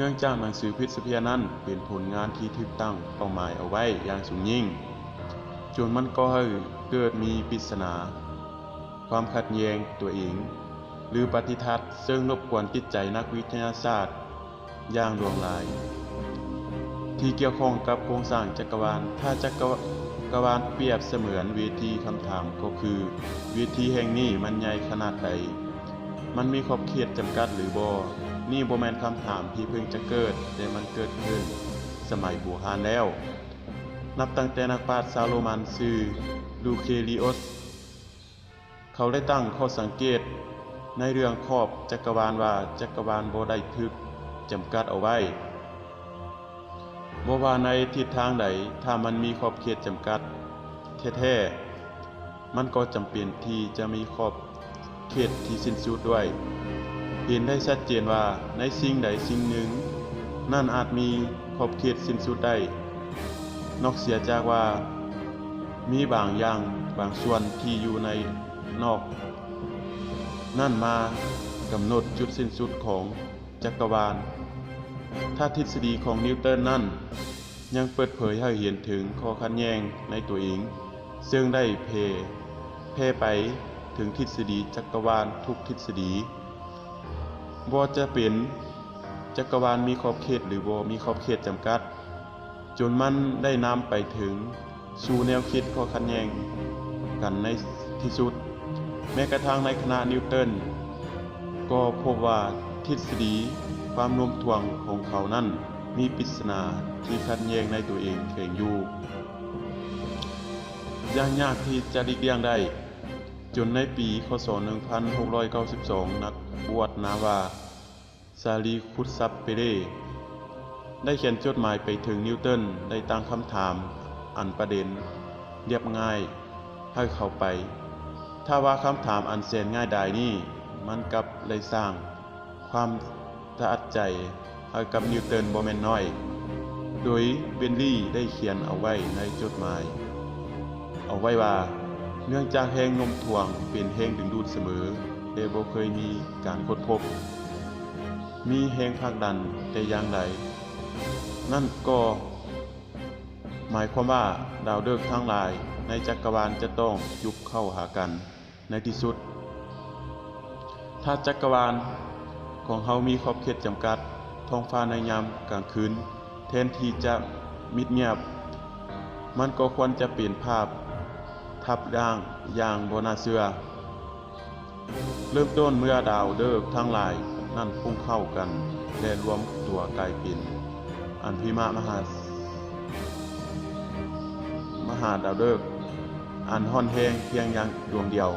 ເນື່ອງຈາກໜັງສືພິດສະເພຍນັ້ນເປັນຜົນງານທີ່ຖືກຕັ້ງເປົ້າໝາຍເອົາໄວ້ຢ່າງສູງຍິ່ງ, ຈົນມັນກໍ່ໃຫ້ເກີດມີປິດສະໜາ, ຄວາມຂັດແຍ່ງຕົວເອງ ຫຼື ປະຕິທັດ, ເຊິ່ງລົບກວນຈິດໃຈນັກວິທະຍາສາດຢ່າງຫຼວງຫຼາຍ ທີ່ກ່ຽວຂ້ອງກັບໂຄງສ້າງຈັກກະວານ. ຖ້າຈັກກະວານປຽບສະເໝືອນເວທີຄຳຖາມ, ກໍຄືເວທີແຫ່ງນີ້ມັນໃຫຍ່ຂະໜາດໃດ? ມັນມີຂອບເຂດຈຳກັດຫຼືບໍ່? ນີ້ບໍ່ແມ່ນຄຳຖາມທີ່ເພິ່ງຈະເກີດ, ແຕ່ມັນເກີດຂຶ້ນສະໄໝບູຮານແລ້ວ, ນັບຕັ້ງແຕ່ນັກປາດຊາວໂຣມັນຊື່ ລູເຄລີອົດ ເຂົາໄດ້ຕັ້ງຂໍ້ສັງເກດໃນເລື່ອງຂອບຈັກກະວານວ່າ ຈັກກະວານບໍ່ໄດ້ຖືກຈຳກັດເອົາໄວ້. ບໍ່ວ່າໃນທິດທາງໃດ, ຖ້າມັນມີຂອບເຂດຈຳກັດແທ້ໆ, ມັນກໍຈຳເປັນທີ່ຈະມີຂອບເຂດທີ່ສິ້ນສຸດດ້ວຍ. ເຫັນໄດ້ຊັດເຈນວ່າໃນສິ່ງໃດສິ່ງໜຶ່ງນັ້ນອາດມີຂອບເຂດສິ້ນສຸດໄດ້, ນອກເສຍຈາກວ່າມີບາງຢ່າງບາງສ່ວນທີ່ຢູ່ໃນນອກນັ້ນມາກຳນົດຈຸດສິ້ນສຸດຂອງ ຈັກກະວານ. ຖ້າທິດສະດີຂອງນິວເຕີນນັ້ນຍັງເປີດເຜີຍໃຫ້ເຫັນເຖິງຂໍ້ຂັດແຍ່ງໃນຕົວເອງ, ເຊິ່ງໄດ້ແຜ່ ແຜ່ໄປເຖິງທິດສະດີຈັກກະວານທຸກທິດສະດີ, ບໍ່ວ່າຈະເປັນຈັກກະວານມີຂອບເຂດ ຫຼື ບໍ່ມີຂອບເຂດຈຳກັດ, ຈົນມັນໄດ້ນຳໄປເຖິງ ສູ່ແນວຄິດຂໍ້ຂັດແຍ່ງກັນໃນທີ່ສຸດ. ແມ້ກະທັ່ງໃນຄະນະນິວເຕີນກໍພົບວ່າທິດສະດີຄວາມໂນ້ມຖ່ວງຂອງເຂົານັ້ນມີປິດສະໜາທີ່ຂັດແຍ່ງໃນຕົວເອງແຝງຢູ່ຢ່າງຍາກທີ່ຈະຫຼີກລ່ຽງໄດ້, ຈົນໃນປີ ຄ.ສ. ໜຶ່ງພັນຫົກຮ້ອຍເກົ້າສິບສອງ ນັກບວດນາມວ່າ ຊາລີ ຄຸດຊັບເປເລ ໄດ້ຂຽນຈົດໝາຍໄປເຖິງນິວເຕີນ, ໄດ້ຕັ້ງຄຳຖາມອັນປະເດັນລຽບງ່າຍໃຫ້ເຂົາໄປ. ຖ້າວ່າຄຳຖາມອັນແສນງ່າຍດາຍນີ້, ມັນກັບໄດ້ສ້າງຄວາມຕະອາດໃຈໃຫ້ກັບນິວເຕີນບໍ່ແມ່ນໜ້ອຍ, ໂດຍເບນລີໄດ້ຂຽນເອົາໄວ້ໃນຈົດໝາຍເອົາໄວ້ວ່າ, ເນື່ອງຈາກແຮງໂນ້ມຖ່ວງເປັນແຮງດຶງດູດສະເໝີ ແລະ ບໍ່ເຄີຍມີການຄົ້ນພົບ ມີແຮງຜັກດັນແຕ່ຢ່າງໃດ, ນັ້ນກໍໝາຍຄວາມວ່າດາວເດິກທັງຫຼາຍໃນຈັກກະວານຈະຕ້ອງຈຸບເຂົ້າຫາກັນໃນທີ່ສຸດ. ຖ້າຈັກກະວານຂອງເຮົາມີຂອບເຂດຈຳກັດ, ທ້ອງຟ້າໃນຍາມກາງຄືນແທນທີ່ຈະມິດງຽບ, ມັນກໍຄວນຈະເປັນພາບທັບດ້າງຢ່າງບໍ່ໜ້າເຊື່ອ. ເລີ່ມຕົ້ນເມື່ອດາວເດິກທັງຫຼາຍນັ້ນພຸ່ງເຂົ້າກັນ ແລະ ລວມຕົວກາຍເປັນອັນພິມະມະຫາ ມະຫາດາວເດິກອັນຮ້ອນແຮງພຽງຢ່າງດວງດຽວ.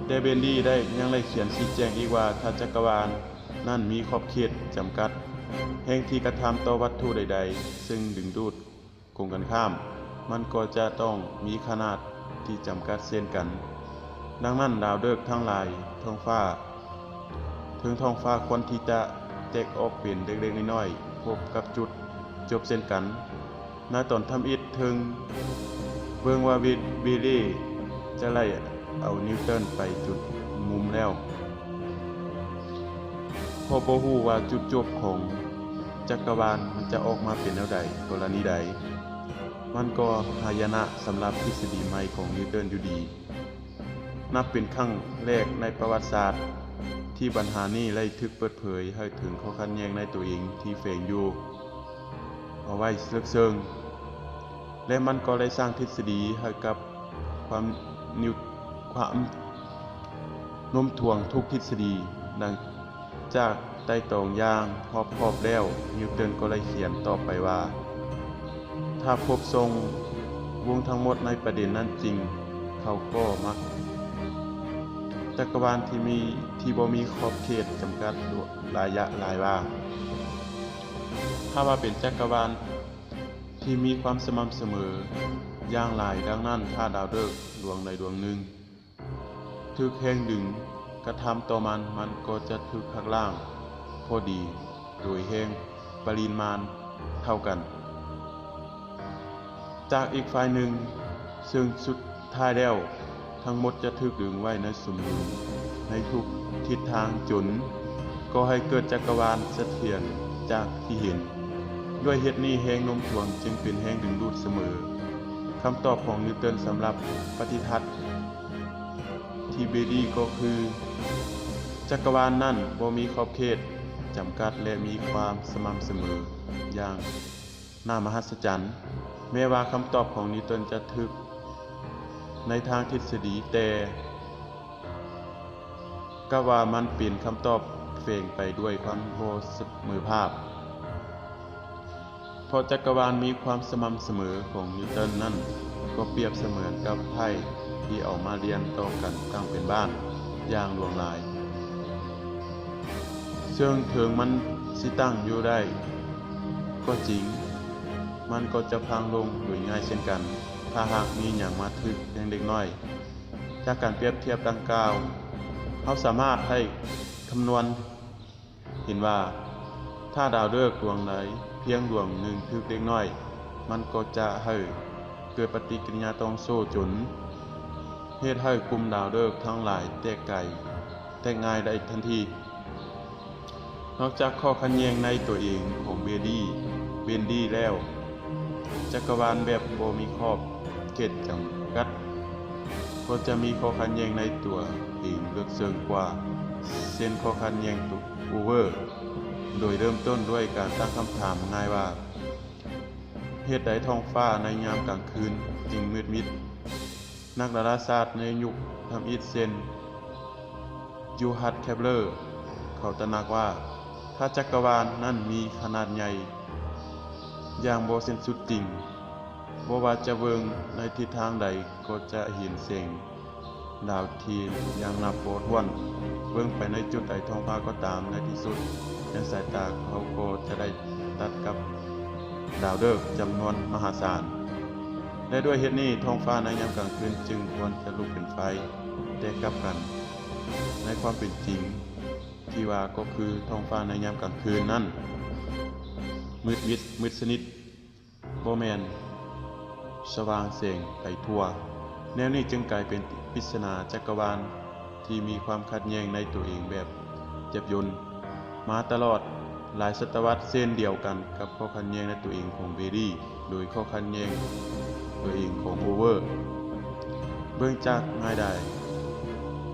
ແຕ່ເບນລີໄດ້ ຍັງໄດ້ຂຽນຊີ້ແຈງອີກວ່າ ຖ້າຈັກກະວານນັ້ນມີຂອບເຂດຈຳກັດ, ແຮງທີ່ກະທຳຕໍ່ວັດຖຸໃດໆເຊິ່ງດຶງດູດ ກົງກັນຂ້າມ, ມັນກໍຈະຕ້ອງມີຂະໜາດທີ່ຈຳກັດເຊັ່ນກັນ. ດັ່ງນັ້ນ, ດາວເດິກທັງຫຼາຍທ້ອງຟ້າ, ເທິງທ້ອງຟ້າຄວນທີ່ຈະແຕກອອກເປັນເລັກໆນ້ອຍໆ, ພົບກັບຈຸດຈົບເຊັ່ນກັນ. ໃນຕອນທຳອິດເທິງ, ເບິ່ງວ່າເວ ເວເລຈະໄລ່ເອົານິວເຕີນໄປຈຸດມຸມແລ້ວ, ເພາະບໍ່ຮູ້ວ່າຈຸດຈົບຂອງຈັກກະວານມັນຈະອອກມາເປັນແນວໃດ, ກໍລະນີໃດ. ມັນກໍຫາຍະນະສຳລັບທິດສະດີໃໝ່ຂອງນິວເຕີນຢູ່ດີ. ນັບເປັນຄັ້ງແລກໃນປະຫວັດສາດທີ່ບັນຫານີ້ໄດ້ຖືກເປີດເຜີຍໃຫ້ເຖິງຂໍ້ຂັດແຍ່ງໃນຕົວເອງທີ່ແຝງຢູ່ເອົາໄວ້ເລິກເຊິ່ງ, ແລະ ມັນກໍໄດ້ສ້າງທິດສະດີໃຫ້ກັບຄວາມນິວ ຄວາມໂນ້ມຖ່ວງທຸກທິດສະດີ. ຫຼັງຈາກໄຕ່ຕອງຢ່າງຮອບຄອບແລ້ວ, ນິວເຕີນກໍໄດ້ຂຽນຕໍ່ໄປວ່າ ຖ້າພົບຊ່ອງໂຫວ່ທັງໝົດໃນປະເດັນນັ້ນຈິງ, ເຂົາກໍມັກຈັກກະວານທີ່ມີ ທີ່ບໍ່ມີຂອບເຂດຈຳກັດຫຼາຍຍະ ຫຼາຍວ່າ. ຖ້າວ່າເປັນຈັກກະວານທີ່ມີຄວາມສະໝ່ຳສະເໝີຢ່າງຫຼາຍ, ດັ່ງນັ້ນ ຖ້າດາວເດິກດວງໃດດວງໜຶ່ງ ຖືກແຮງດຶງກະທຳຕໍ່ມັນ, ມັນກໍຈະຖືກຫັກລ້າງພໍດີໂດຍແຮງປະລິມານເທົ່າກັນຈາກອີກຝ່າຍໜຶ່ງ, ເຊິ່ງສຸດທ້າຍແລ້ວທັງໝົດຈະຖືກດຶງໄວ້ໃນສົມດຸນໃນທຸກທິດທາງ, ຈົນກໍ່ໃຫ້ເກີດຈັກກະວານສະຖຽນ ຈາກທີ່ເຫັນ. ດ້ວຍເຫດນີ້, ແຮງໂນ້ມຖ່ວງຈຶ່ງເປັນແຮງດຶງດູດສະເໝີ. ຄຳຕອບຂອງນິວຕັນສຳລັບປະຕິທັດທີ່ເບດີກໍຄື ຈັກກະວານນັ້ນບໍ່ມີຂອບເຂດຈຳກັດ ແລະ ມີຄວາມສະໝ່ຳສະເໝີຢ່າງໜ້າມະຫັດສະຈັນ. ແມ້ວ່າຄຳຕອບຂອງນິວຕັນຈະຖືກໃນທາງທິດສະດີ, ແຕ່ ກັບວ່າມັນເປັນຄຳຕອບແຝງໄປດ້ວຍຄວາມບໍ່ສະເໝີພາບ, ເພາະຈັກກະວານມີຄວາມສະໝ່ຳສະເໝີຂອງນິວຕັນນັ້ນ ກໍປຽບສະເໝືອນກັບໄພ້ທີ່ເອົາມາລຽນຕໍ່ກັນຕັ້ງເປັນບ້ານຢ່າງຫຼວງຫຼາຍ, ເຊິ່ງເຖິງມັນຊິຕັ້ງຢູ່ໄດ້ກໍຈິງ, ມັນກໍຈະພັງລົງໂດຍງ່າຍເຊັ່ນກັນ ຖ້າຫາກມີຫຍັງມາຖືກແຮງເລັກນ້ອຍ. ຈາກການປຽບທຽບດັ່ງກ່າວ, ເຮົາສາມາດໃຫ້ຄຳນວນເຫັນວ່າ ຖ້າດາວເລິກດວງໃດພຽງດວງໜຶ່ງຖືກເລັກນ້ອຍ, ມັນກໍຈະໃຫ້ເກີດປະຕິກິລິຍາຕ່ອງໂສ້ ຈົນເຮັດໃຫ້ກຸ່ມດາວເລິກທັງຫຼາຍແຕກໄກ ແຕກງ່າຍໄດ້ທັນທີ. ນອກຈາກຂໍ້ຂັດແຍ່ງໃນຕົວເອງຂອງເບດີ, ເບນດີແລ້ວ, ຈັກກະວານແບບບໍ່ມີຂອບເຂດຈຳກັດ ກໍຈະມີຂໍ້ຂັດແຍ່ງໃນຕົວເອງເລິກເຊິ່ງກວ່າ, ເຊັ່ນ ຂໍ້ຂັດແຍ່ງໂອເວີ ໂດຍເລີ່ມຕົ້ນດ້ວຍການຕັ້ງຄຳຖາມງ່າຍວ່າ ເຫດໃດທ້ອງຟ້າໃນຍາມກາງຄືນຈຶ່ງມືດມິດ? ນັກດາລາສາດໃນຍຸກທຳອິດເຊັ່ນ ໂຢຮັດ ເຄບເລີ ເຂົາຕະໜັກວ່າ ຖ້າຈັກກະວານນັ້ນມີຂະໜາດໃຫຍ່ຢ່າງບໍ່ສິ້ນສຸດຈິງ, ບໍ່ວ່າຈະເບິ່ງໃນທິດທາງໃດກໍຈະເຫັນແສງດາວທີ່ຍັງນັບບໍ່ຖ້ວນ. ເບິ່ງໄປໃນຈຸດໃດທ້ອງຟ້າກໍຕາມ, ໃນທີ່ສຸດແຫ່ງສາຍຕາເຮົາກໍຈະໄດ້ຕັດກັບ ດາວເລິກຈຳນວນມະຫາສານ ແລະ ດ້ວຍເຫດນີ້ ທ້ອງຟ້າໃນຍາມກາງຄືນຈຶ່ງຄວນຈະລຸກເປັນໄຟ. ແຕ່ກັບກັນ, ໃນຄວາມເປັນຈິງທີ່ວ່າກໍຄືທ້ອງຟ້າໃນຍາມກາງຄືນນັ້ນມືດມິດ, ມືດສະໜິດ, ບໍ່ແມ່ນສະຫວ່າງແສງໄປທົ່ວ. ແນວນີ້ຈຶ່ງກາຍເປັນປິດສະໜາຈັກກະວານ ທີ່ມີຄວາມຂັດແຍ່ງໃນຕົວເອງແບບແຈບຍົນມາຕະຫຼອດຫຼາຍສະຕະວັດ, ເຊັ່ນດຽວກັນກັບຂໍ້ຂັດແຍ່ງໃນຕົວເອງຂອງເບດີ ໂດຍຂໍ້ຂັດແຍ່ງຕົວເອງຂອງໂອເວີ ເບິ່ງຈາກງ່າຍດາຍ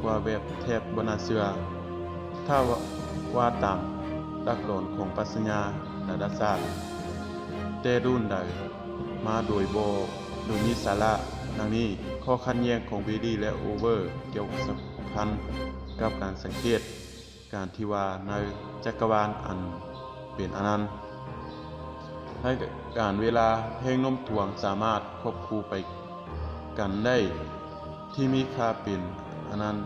ກວ່າແບບແທບບໍ່ໜ້າເຊື່ອ. ຖ້າວ່າຕາມຫຼັກການຂອງປັດຊະຍາດາລາສາດແຕ່ລຸ້ນໃດມາໂດຍບໍ່ ໂດຍມີສາລະດັ່ງນີ້. ຂໍ້ຂັດແຍ່ງຂອງເບດີ ແລະ ໂອເວີ ກ່ຽວສຳພັນກັບການສັງເກດການທີ່ວ່າໃນຈັກກະວານອັນເປັນອະນັນ, ໃນການເວລາແຮງໂນ້ມຖ່ວງສາມາດຄວບຄູ່ໄປກັນໄດ້ທີ່ມີຄ່າເປັນອະນັນ,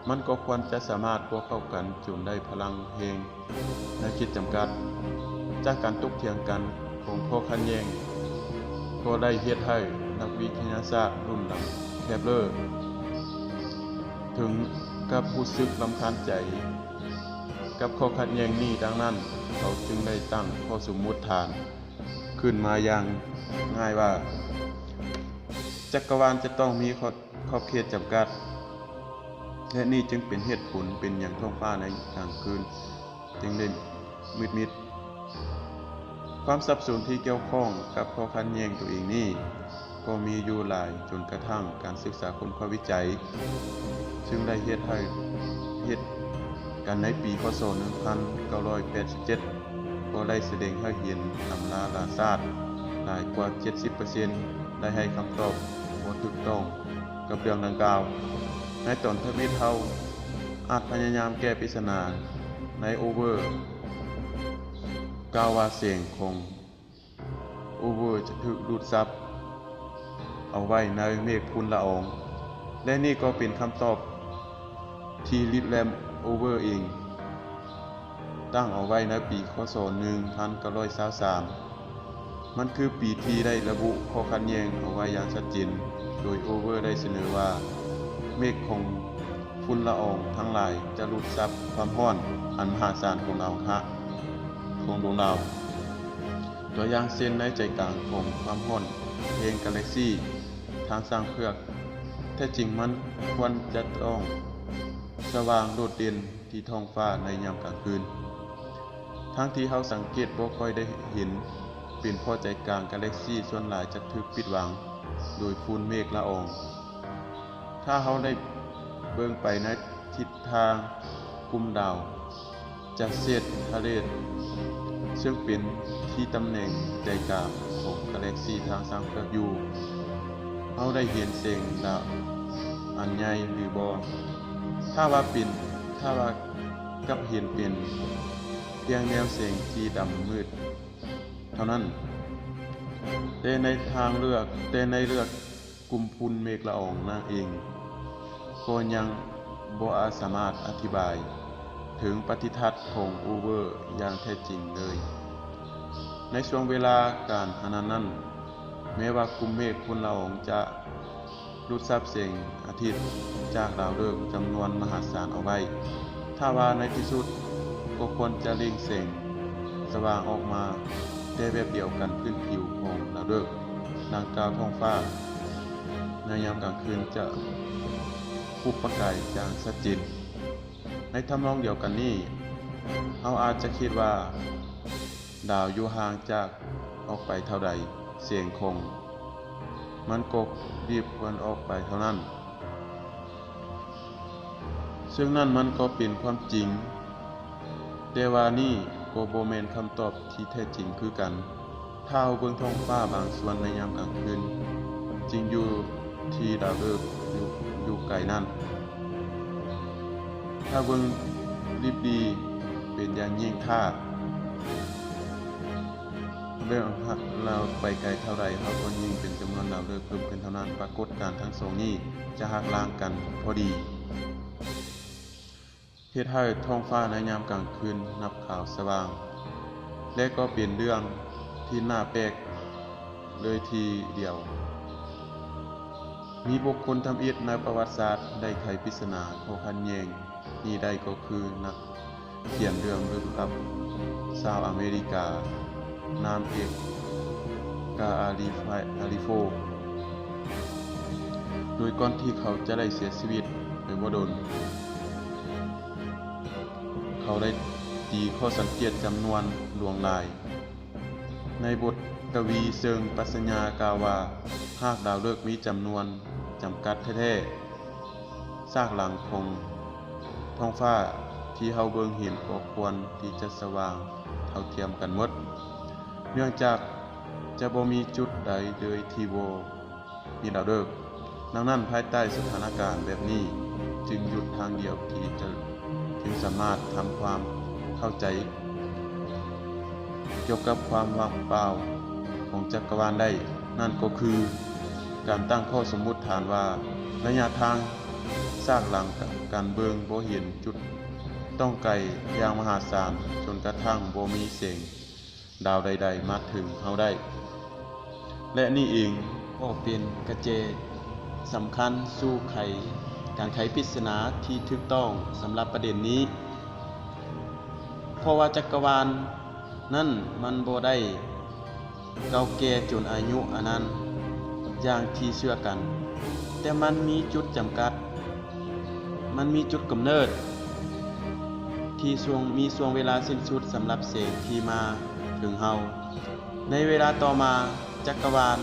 ມັນກໍຄວນຈະສາມາດພວກເຂົ້າກັນຈົນໄດ້ພະລັງແຮງ ໃນຂີດຈຳກັດ. ຈາກການຕົກຖຽງກັນຂອງຂໍ້ຂັດແຍ່ງ ກໍໄດ້ເຮັດໃຫ້ນັກວິທະຍາສາດລຸ້ນຫຼັງ ເຄບເລີ ເຖິງກັບຮູ້ສຶກລຳຄານໃຈກັບຂໍ້ຂັດແຍ່ງນີ້, ດັ່ງນັ້ນ ເຂົາຈຶ່ງໄດ້ຕັ້ງຂໍ້ສົມມຸດຖານຂຶ້ນມາຢ່າງງ່າຍວ່າ ຈັກກະວານຈະຕ້ອງມີຂອບເຂດຈຳກັດ ແລະ ນີ້ຈຶ່ງເປັນເຫດຜົນເປັນຫຍັງທ້ອງຟ້າໃນກາງຄືນຈຶ່ງໄດ້ມືດມິດ. ຄວາມສັບສົນທີ່ກ່ຽວຂ້ອງກັບຂໍ້ຂັດແຍ່ງຕົວເອງນີ້ ກໍມີຢູ່ຫຼາຍ, ຈົນກະທັ້ງການສຶກສາຄົ້ນຄວ້າວິໄຈ ຊຶ່ງໄດ້ເຮັດໃຫ້ ເຮັດກັນໃນປີ ຄ.ສ. ໜຶ່ງພັນເກົ້າຮ້ອຍແປດສິບເຈັດ ກໍໄດ້ສະແດງໃຫ້ເຫັນຕຳລາດາລາສາດຫຼາຍກວ່າເຈັດສິບເປີເຊັນ ໄດ້ໃຫ້ຄຳຕອບບໍ່ຖືກຕ້ອງກັບເລື່ອງດັ່ງກ່າວ. ໃນຕອນທຳອິດ, ເຮົາອາດພະຍາຍາມແກ້ປິດສະໜາໃນໂອເວີ ກ່າວວ່າແສງຂອງໂອເວີຈະຖືກດູດຊັບເອົາໄວ້ໃນເມກຝຸ່ນລະອອງ ແລະ ນີ້ກໍເປັນຄຳຕອບທີ່ລິດແລມໂອເວີເອງ ຕັ້ງເອົາໄວ້ໃນປີ ຄ.ສ. ໜຶ່ງພັນເກົ້າຮ້ອຍຊາວສາມ. ມັນຄືປີທີ່ໄດ້ລະບຸຂໍ້ຂັດແຍ່ງເອົາໄວ້ຢ່າງຊັດເຈນ, ໂດຍໂອເວີໄດ້ສະເໜີວ່າ ເມກຂອງຝຸ່ນລະອອງທັງຫຼາຍຈະດູດຊັບຄວາມຮ້ອນອັນມະຫາສານຂອງດາວຫະ ຂອງດວງດາວ. ຕົວຢ່າງເຊັ່ນ, ໃນໃຈກາງຂອງຄວາມຮ້ອນແຫ່ງກາແລັກຊີທາງຊ້າງເຜືອກ, ແທ້ຈິງມັນຄວນຈະຕ້ອງສະຫວ່າງໂດດເດັ່ນ ທີ່ທ້ອງຟ້າໃນຍາມກາງຄືນ. ທ ທັງທີ່ເຮົາສັງເກດບໍ່ຄ່ອຍໄດ້ເຫັນ, ເປັນເພາະໃຈກາງກາແລັກຊີສ່ວນຫຼາຍຈະຖືກປິດບັງໂດຍຝຸ່ນເມກລະອອງ. ຖ້າເຮົາໄດ້ເບິ່ງໄປໃນທິດທາງກຸ່ມດາວຈາເຊດທາເຣດ ເຊິ່ງເປັນທີ່ຕຳແໜ່ງໃຈກາງຂອງກາແລັກຊີທາງຊ່າງເລືອກຢູ່, ເຮົາໄດ້ເຫັນແສງດາວອັນໃຫຍ່ຫຼືບໍ່? ຖ້າວ່າເປັນ, ຖ້າວ່າກັບເຫັນເປັນພຽງແນວແສງທີ່ດຳມືດເທົ່ານັ້ນ. ແຕ່ໃນທາງເລືອກ, ແຕ່ໃນເລືອກກຸ່ມຝຸ່ນເມກລະອອງນັ້ນເອງ ກໍຍັງບໍ່ອາດສາມາດອະທິບາຍເຖິງປະທິທັດຂອງໂອເວີຢ່າງແທ້ຈິງເລີຍ. ໃນຊ່ວງເວລາການອັນນັ້ນ, ແມ້ວ່າກຸ່ມເມກຝຸ່ນລະອອງຈະ ດູດຊັບແສງອາທິດຈາກດາວເລິກຈຳນວນມະຫາສານເອົາໄວ້, ຖ້າວ່າໃນທີ່ສຸດກໍຄວນຈະເລັ່ງແສງສະຫວ່າງອອກມາແຕ່ແວບດຽວກັນພື້ນຜິວຂອງດາວເລິກ, ດັ່ງກ່າວ ທ້ອງຟ້າໃນຍາມກາງຄືນຈະປຸບປະກາຍຢ່າງຊັດເຈນ. ໃນທຳນອງດຽວກັນນີ້, ເຮົາອາດຈະຄິດວ່າ ດາວຢູ່ຫ່າງຈາກອອກໄປເທົ່າໃດ, ແສງຂອງມັນກໍດີບຄວັນອອກໄປເທົ່ານັ້ນ. ເຊິ່ງນັ້ນມັນກໍເປັນຄວາມຈິງ, ແຕ່ວ່ານີ້ກໍບໍ່ແມ່ນຄຳຕອບທີ່ແທ້ຈິງຄືກັນ. ຖ້າເຮົາເບິ່ງທ້ອງຟ້າບາງສ່ວນໃນຍາມກາງຄືນ, ຈິງຢູ່ທີ່ດາວເລິກຢູ່, ຢູ່ໄກນັ້ນ. ຖ້າເບິ່ງລິບດີເປັນຢ່າງຍິ່ງ, ຖ້າເບິ່ງລາວໄປໄກເທົ່າໃດ, ເຮົາກໍຍິ່ງເປັນຈຳນວນດາວເລິກເພີ່ມຂຶ້ນເທົ່ານັ້ນ. ປາກົດການທັງສອງນີ້ຈະຫັກລ້າງກັນພໍດີ. ເຮັດໃຫ້ທ້ອງຟ້າໃນຍາມກາງຄືນນັບຂາວສະຫວ່າງ ແລະ ກໍເປັນເລື່ອງທີ່ໜ້າແປກເລີຍທີດຽວ. ມີບຸກຄົນທຳອິດໃນປະຫວັດສາດໄດ້ໄຂປິດສະໜາຂໍ້ຂັດແຍ່ງນີ້ໄດ້ ກໍຄືນັກຂຽນເລື່ອງເລິກລັບຊາວອາເມລິກາ ນາມເອກກາ ອາລີຟາ ອາລີໂຟ ໂດຍກ່ອນທີ່ເຂົາຈະໄດ້ເສຍຊີວິດໄປບໍ່ດົນ, ເຂົາໄດ້ຕີຂໍ້ສັງເກດຈຳນວນຫຼວງຫຼາຍໃນບົດກະວີເຊີງປັດຊະຍາກ່າວວ່າ, ຫາກດາວເລິກມີຈຳນວນຈຳກັດແທ້ໆ, ສາກຫຼັງຂອງທ້ອງຟ້າທີ່ເຮົາເບິ່ງເຫັນກໍຄວນທີ່ຈະສະຫວ່າງເທົ່າທຽມກັນໝົດ, ເນື່ອງຈາກຈະບໍ່ມີຈຸດໃດເລີຍທີ່ບໍ່ມີດາວເລິກ. ດັ່ງນັ້ນ, ພາຍໃຕ້ສະຖານະການແບບນີ້, ຈຶ່ງຢຸດທາງດຽວທີ່ຈະ, ຈຶ່ງສາມາດທຳຄວາມເຂົ້າໃຈກ່ຽວກັບຄວາມວ່າງເປົ່າຂອງຈັກກະວານໄດ້, ນັ້ນກໍຄືການຕັ້ງຂໍ້ສົມມຸດຖານວ່າ ໄລຍະທາງສາກຫຼັງການເບິ່ງບໍ່ເຫັນຈຸດຕ້ອງໄກຢ່າງມະຫາສານ, ຈົນກະທັ້ງບໍ່ມີແສງ ດາວໃດໆມາເຖິງເຮົາໄດ້ ແລະ ນີ້ເອງກໍເປັນກະແຈສຳຄັນສູ່ໄຂ, ການໄຂປິດສະໜາທີ່ຖືກຕ້ອງສຳລັບປະເດັນນີ້, ເພາະວ່າຈັກກະວານນັ້ນມັນບໍ່ໄດ້ເກົ່າແກ່ຈົນອາຍຸອານານຢ່າງທີ່ເຊື່ອກັນ, ແຕ່ມັນມີຈຸດຈຳກັດ, ມັນມີຈຸດກຳເນີດ ທີ່ຊ່ວງ, ມີຊ່ວງເວລາສິ້ນສຸດສຳລັບແສງທີ່ມາເຖິງເຮົາ. ໃນເວລາຕໍ່ມາ, ຈັກກະວານ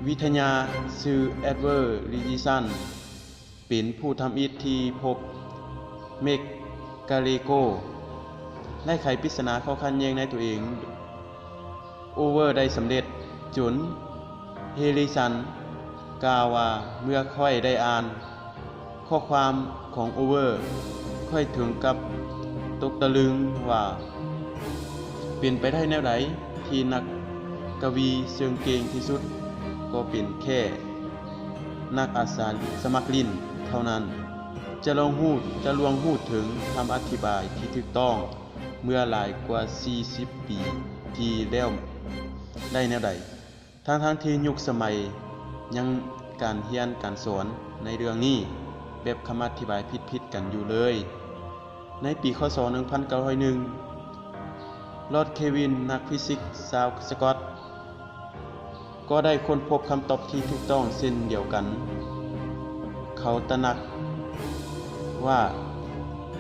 ວິທະຍາຊື່ Edward Richardson ເປັນຜູ້ທຳອິດທີ່ພົບເມັກກາເລໂກ ໄດ້ໄຂປິດສະໜາຂໍ້ຂັດແຍ່ງໃນຕົວເອງ ໂອເວີໄດ້ສຳເລັດ, ຈົນ ເຮລິສັນ ກ່າວວ່າ, ເມື່ອຂ້ອຍໄດ້ອ່ານຂໍ້ຄວາມຂອງໂອເວີ, ຂ້ອຍເຖິງກັບຕົກຕະລຶງວ່າ ເປັນໄປໄດ້ແນວໃດທີ່ນັກກະວີເຊິ່ງເກັ່ງທີ່ສຸດກໍເປັນແຄ່ນັກອາສາສະໝັກຫຼິ້ນເທົ່ານັ້ນ, ຈະລວງຮູ້, ຈະລວງຮູ້ເຖິງຄຳອະທິບາຍທີ່ຖືກຕ້ອງ ເມື່ອຫຼາຍກວ່າສີ່ສິບປີທີ່ແລ້ວໄດ້ແນວໃດ, ທັງໆທີ່ຍຸກສະໄໝຍັງການຮຽນການສອນໃນເລື່ອງນີ້ແບບຄຳອະທິບາຍຜິດໆກັນຢູ່ເລີຍ. ໃນປີ ຄ.ສ. ໜຶ່ງພັນເກົ້າຮ້ອຍໜຶ່ງ ລອດ ເຄວິນ ນັກຟີຊິກຊາວສະກອດ ກໍໄດ້ຄົ້ນພົບຄຳຕອບທີ່ຖືກຕ້ອງເຊັ່ນດຽວກັນ. ເຂົາຕະໜັກວ່າ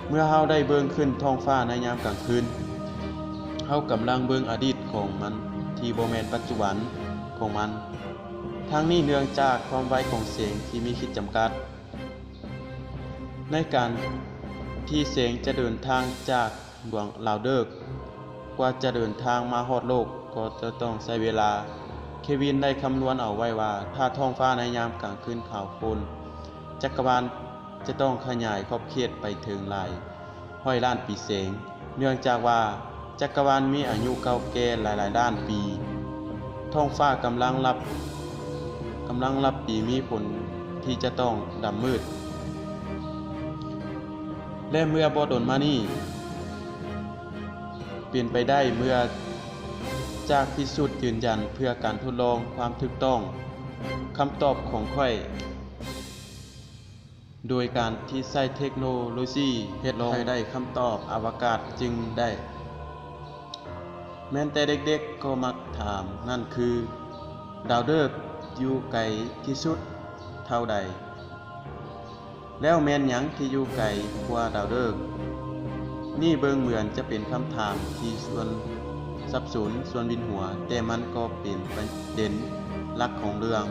ເມື່ອເຮົາໄດ້ເບິ່ງຂຶ້ນທ້ອງຟ້າໃນຍາມກາງຄືນ, ເຮົາກຳລັງເບິ່ງອະດີດຂອງມັນທີ່ບໍ່ແມ່ນປັດຈຸບັນຂອງມັນ. ທັງນີ້ເນື່ອງຈາກຄວາມໄວຂອງແສງທີ່ມີຂີດຈຳກັດ. ໃນການທີ່ແສງຈະເດີນທາງຈາກດວງດາວເດິກ ກວ່າຈະເດີນທາງມາຮອດໂລກ ກໍຈະຕ້ອງໃຊ້ເວລາ. ເຄວິນໄດ້ຄຳນວນເອົາໄວ້ວ່າ ຖ້າທ້ອງຟ້າໃນຍາມກາງຄືນຂາວໂພນ, ຈັກກະວານຈະຕ້ອງຂະຫຍາຍຂອບເຂດໄປເຖິງຫຼາຍຮ້ອຍລ້ານປີແສງ. ເນື່ອງຈາກວ່າຈັກກະວານມີອາຍຸເກົ່າແກ່ຫຼາຍໆລ້ານປີ, ທ້ອງຟ້າກຳລັງລັບ, ກຳລັງລັບປີມີຜົນທີ່ຈະຕ້ອງດຳມືດ. ແລະ ເມື່ອບໍ່ດົນມານີ້, ເປັນໄປໄດ້ເມື່ອຈາກພິສູດຢືນຢັນເພື່ອການທົດລອງຄວາມຖືກຕ້ອງ. ຄຳຕອບຂອງຂ້ອຍ ໂດຍການທີ່ໃຊ້ເທັກໂນໂລຊີເຮັດລອງໃຫ້ໄດ້ຄຳຕອບອະວະກາດຈຶ່ງໄດ້. ແມ່ນແຕ່ເດັກໆກໍມັກຖາມ, ນັ້ນຄື ດາວເດິກຢູ່ໄກທີ່ສຸດເທົ່າໃດ? ແລ້ວແມ່ນຫຍັງທີ່ຢູ່ໄກກວ່າດາວເດິກ? ນີ້ເບິ່ງເໝືອນຈະເປັນຄຳຖາມທີ່ຊວນສັບສົນ, ຊວນວິນຫົວ, ແຕ່ມັນກໍເປັນປະເດັນຫຼັກຂອງເລື່ອງ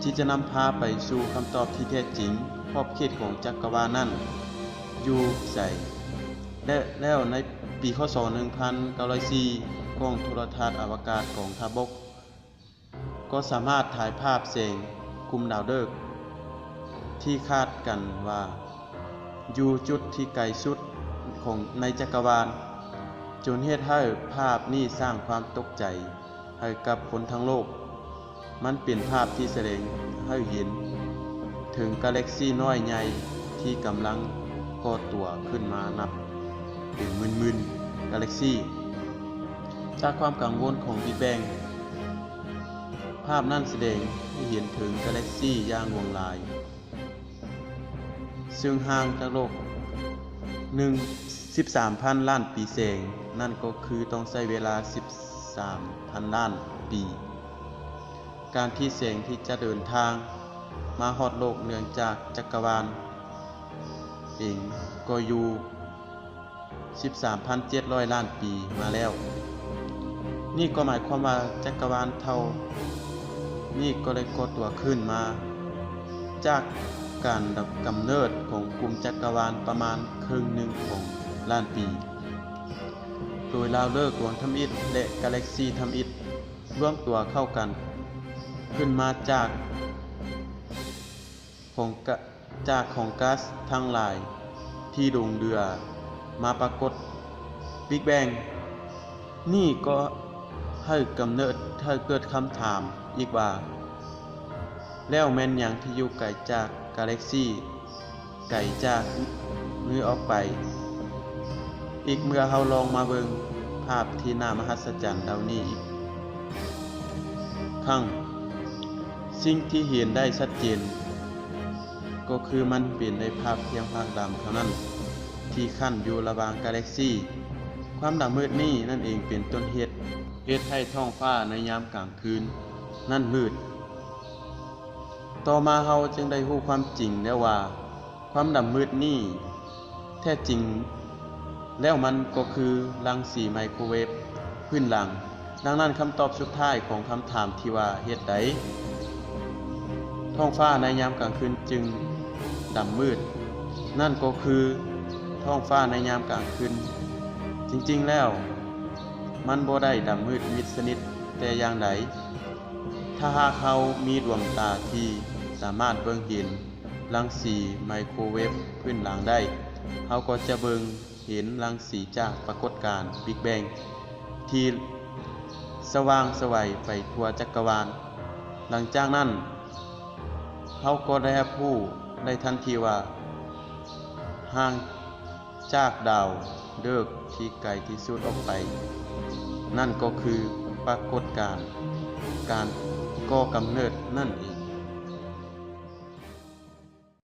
ທີ່ຈະນຳພາໄປສູ່ຄຳຕອບທີ່ແທ້ຈິງ. ຂອບເຂດຂອງຈັກກະວານນັ້ນຢູ່ໃສ? ແລະ ແລ້ວໃນປີ ຄ.ສ. ໜຶ່ງພັນເກົ້າຮ້ອຍສີ່ ກ້ອງໂທລະທັດອະວະກາດກອງທັບບົກ ກໍສາມາດຖ່າຍພາບແສງກຸ່ມດາວເດິກ ທີ່ຄາດກັນວ່າຢູ່ຈຸດທີ່ໄກສຸດຂອງ ໃນຈັກກະວານ, ຈົນເຮັດໃຫ້ພາບນີ້ສ້າງຄວາມຕົກໃຈໃຫ້ກັບຄົນທັງໂລກ. ມັນເປັນພາບທີ່ສະແດງໃຫ້ເຫັນເຖິງກາແລັກຊີນ້ອຍໃຫຍ່ທີ່ກຳລັງກໍ່ຕົວຂຶ້ນມານັບເປັນໝື່ນໆກາແລັກຊີ. ຈາກຄວາມກັງວົນຂອງ Big Bang, ພາບນັ້ນສະແດງໃຫ້ເຫັນເຖິງກາແລັກຊີຢ່າງຫຼວງຫຼາຍ ເຊິ່ງຫ່າງຈາກໂລກໜຶ່ງ ສິບສາມພັນລ້ານປີແສງ, ນັ້ນກໍຄືຕ້ອງໃຊ້ເວລາສິບສາມພັນລ້ານປີ. ການທີ່ແສງທີ່ຈະເດີນທາງມາຮອດໂລກເນື່ອງຈາກຈັກກະວານເອງກໍຢູ່ ສິບສາມພັນເຈັດຮ້ອຍລ້ານປີມາແລ້ວ. ນີ້ກໍໝາຍຄວາມວ່າຈັກກະວານເທົ່ານີ້ກໍໄດ້ກໍ່ຕົວຂຶ້ນມາຈາກການກຳເນີດຂອງກຸ່ມຈັກກະວານປະມານເຄິ່ງໜຶ່ງຂອງລ້ານປີ, ໂດຍດາວເລິກດວງທຳອິດ ແລະ ກາແລັກຊີທຳອິດລວມຕົວເຂົ້າກັນຂຶ້ນມາຈາກຂອງກະ ຈາກຂອງກາສທັງຫຼາຍທີ່ຫຼົງເຫຼືອມາປາກົດ Big Bang. ນີ້ກໍໃຫ້ກຳເນີດໃຫ້ເກີດຄຳຖາມອີກວ່າ ແລ້ວແມ່ນຫຍັງທີ່ຢູ່ໄກຈາກກາແລັກຊີ, ໄກຈາກມື້ອອກໄປ? ອີກເມື່ອເຮົາລອງມາເບິ່ງພາບທີ່ໜ້າມະຫັດສະຈັນເຫຼົ່ານີ້ອີກ ຄັ້ງ, ສິ່ງທີ່ເຫັນໄດ້ຊັດເຈນກໍຄືມັນເປັນໄດ້ພາບພຽງພາກດຳເທົ່ານັ້ນ ທີ່ຂັ້ນຢູ່ລະຫວ່າງກາແລັກຊີ. ຄວາມດຳມືດນີ້ນັ້ນເອງເປັນຕົ້ນເຫດ ເຮັດໃຫ້ທ້ອງຟ້າໃນຍາມກາງຄືນນັ້ນມືດ. ຕໍ່ມາເຮົາຈຶ່ງໄດ້ຮູ້ຄວາມຈິງແລ້ວວ່າ ຄວາມດຳມືດນີ້ ແທ້ຈິງແລ້ວມັນກໍຄືລັງສີໄມໂຄເວຟພື້ນຫຼັງ. ດັ່ງນັ້ນ, ຄຳຕອບສຸດທ້າຍຂອງຄຳຖາມທີ່ວ່າ ເຫດໃດທ້ອງຟ້າໃນຍາມກາງຄືນຈຶ່ງດຳມືດ? ນັ້ນກໍຄືທ້ອງຟ້າໃນຍາມກາງຄືນ ຈິງໆແລ້ວ ມັນບໍ່ໄດ້ດຳມືດມິດສະໜິດແຕ່ຢ່າງໃດ. ຖ້າຫາກເຮົາມີດວງຕາທີ່ສາມາດເບິ່ງເຫັນລັງສີໄມໂຄເວຟພື້ນຫຼັງໄດ້, ເຮົາກໍຈະເບິ່ງເຫັນລັງສີຈາກປາກົດການ Big Bang ທີ່ສະຫວ່າງໄສໄຫວໄປທົ່ວຈັກກະວານ. ຫຼັງຈາກນັ້ນ, ເຮົາກໍໄດ້ຮັບຮູ້ໄດ້ທັນທີວ່າ ຫ່າງ ຈາກດາວເດິກທີ່ໄກທີ່ສຸດອອກໄປ, ນັ້ນກໍຄືປາກົດການການກໍ່ກຳເນີດນັ້ນເອງ.